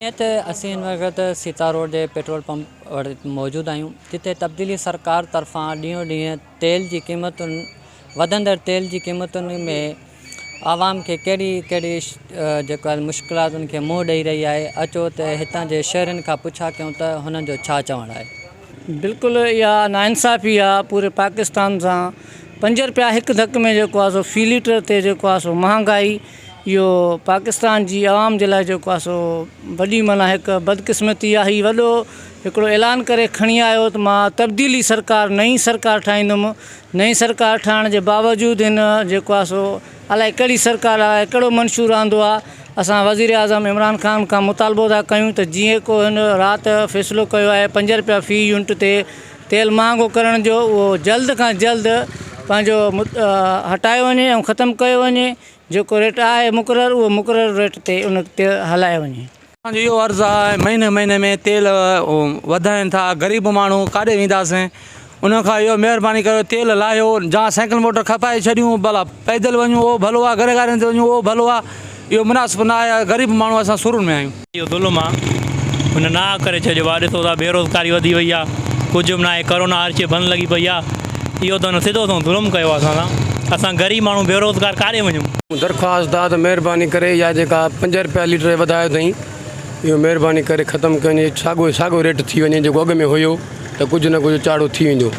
جيئن ته اسين هن وقت سيتا روڊ جي پيٽرول پمپ وٽ موجود آهيون جتي تبديلي سرڪار طرفان ڏينهون ڏينهن تيل جي قيمتن وڌندڙ تيل جي قيمتن ۾ عوام کي ڪهڙي ڪهڙي جيڪو آهي مشڪلاتن کي منهن ڏئي رهي آهي اچو ته هتان جي شهرين کان پڇا ڪيون ته هنن جو ڇا چوڻ آهي. بلڪل اها ناانصافي آهي پوري پاڪستان سان پنج رپيا هڪ ڌڪ ۾ جيڪو آهي سو في ليٽر تي جيڪو آهي سو مهانگائي اهو پاڪستان جي عوام جي لاء جيڪو آهي سو وڏي معنيٰ هڪ بدقسمتي آهي هي وڏو هڪڙو اعلان ڪري کڻي آيو ته مان تبديلي سرڪار نئين سرڪار ٺاهيندم نئين سرڪار ٺاهڻ جي باوجود هن جيڪو آهي سو الائي ڪهڙي سرڪار الائي ڪهڙو منشور آندو آهي اسان وزير اعظم عمران خان کان مطالبو ٿا ڪيون ته جيئن ڪو هن رات فيصلو ڪيو آهي پنج رپيا في يونٽ تي تيل مهانگو ڪرڻ جو اهو جلد کان جلد پنهنجو هٽايو وڃي ۽ ختم ڪيو وڃي جيڪو ريٽ آهي مقرر اهو مقرر ريٽ تي ان تي هلايو وڃي. اسان جو اهو عرض آهي مهيني مهيني ۾ تيل وڌائين ٿا غريب ماڻهو ڪاڏي وينداسين ان کان اهو مهرباني ڪريو تيل لاهيو جا سائيڪل موٽر کپائي ڇڏيون ڀلا پيدل وڃون اهو ڀلو آهي گهر گاڏين تي وڃون اهو ڀلو آهي اهو مناسب نه آهي غريب ماڻهو اسان سرن ۾ آهيون. اهو ظلم آ هن ناحق ڪري ڇڏيو آ ڏسو ٿا بيروزگاري وڌي وئي آ ڪجهه به ناهي ڪرونا هر شي بند لڳي پئي آ اهو ته هن سڌو سنئون ظلم ڪيو آ اسان سان اسان غريب ماڻهو بيروزگار ڪاڏي وڃون. درخواست آ ته مهرباني ڪري اها جيڪا پنج رپيا ليٽر وڌايو اٿئين اهو مهرباني ڪري ختم ڪيو وڃي ساڳو ساڳو ريٽ ٿي وڃي جيڪو اڳ ۾ هيو ته ڪجهه نه ڪجهه چاڙهو ٿي ويندو.